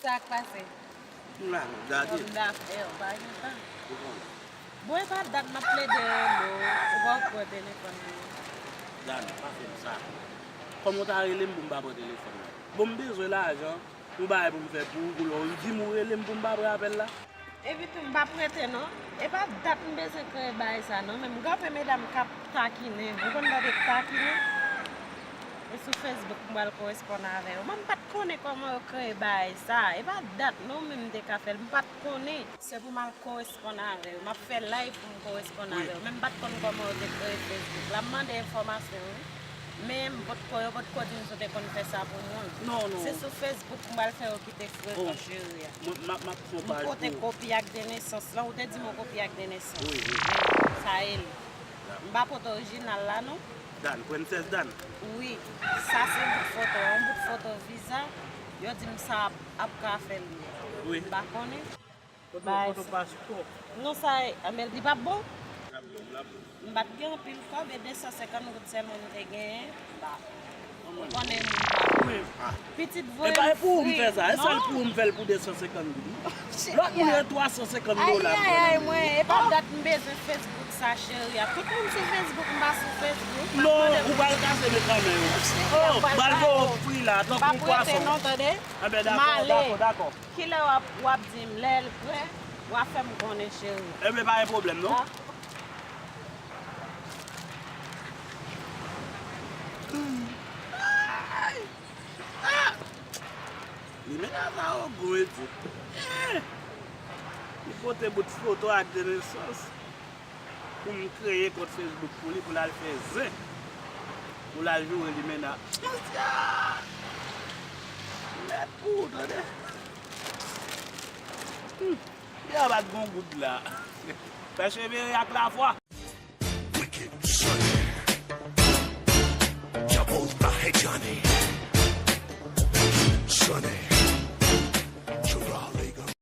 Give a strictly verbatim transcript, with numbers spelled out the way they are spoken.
Sa k pase? M la, gade. Kòm dafè, ou pa gen tan. Ou konnen. Bon, e pa dat m ap plede rele w, ou pa pran telefòn mwen. Dani, pa fè m sa. Kòman w ta rele m pou m pa pran telefòn nan? Bon, m bezwen lajan, yon bagay pou m fè pou ou, koulè w di m ou rele m pou m pa pran apèl la? Epi tou, m pa prete non. E pa dat m bezwen kreye bagay sa non, men m gen anpil medam k ap takinen. Ou konn tande takinen? E sou Facebook m pral koresponn avè yo. Mwen, m pa t konnen kòman yo kreye bagay sa. E pa dat non, men m te ka fè l. M pa t konnen. Se pou m al koresponn avè yo. M ap fè live pou m koresponn avè yo. Men m pa t konn kòman yo te kreye Facebook la. M mande enfòmasyon, wi. Men m potko, yo potko di m si w te konn fè sa pou moun. Non, non. Se sou Facebook m pral fè yo kite frekans cheri a. Mwen, m ap, m ap fè yon paj pou ou. M pote kopi ak de nesans lan. Ou te di m yon kopi ak de nesans. Wi, wi. Sa e li. M pa pote orijinal la, non. Dan, Princess Dan. Wi. Sa se bout foto, yon bout foto viza. Yo di m sa ap, ap ka fè l. Wi. M pa konnen. Foto, foto paspò. Non, sa e, a, men li p ap bon. M pa t gen anpil kòb, e de san senkant goud sèlman m te genyen. Ou konnen moun pa. Wi. Pitit voye m fri. E pa pou ou m fè sa, e sèl pou ou m fè l pou de san senkant goud. Lòt moun yo twa san senkant dola. Ay, ay, ay, mwen, e pa dat m bezwen Facebook sa, cheri a. Tout moun sou Facebook, m pa sou Facebook. Non, ou pral kase men kanmenm. Oh, m pral voye w fri la, tankou yon pwason. M pa prete non, tande. Enben, dakò, dakò, dakò. Kilè w ap, w ap di m, lè l prè, w a fè m konnen, cheri. Enben, pa gen pwoblèm, non. Ah. Ay! Ah! Limena sa yo gwo, wi, di. Eh! Li pote bout foto ak de nesans pou m kreye kont Facebook pou li, pou l al fè zen. Pou l al joure Limena. Mèt pou ou, tande. Hmm. Li anba gon goud la. Pèsevere ak lafwa. Wicked Sonny. Double by Johnny. Sonny.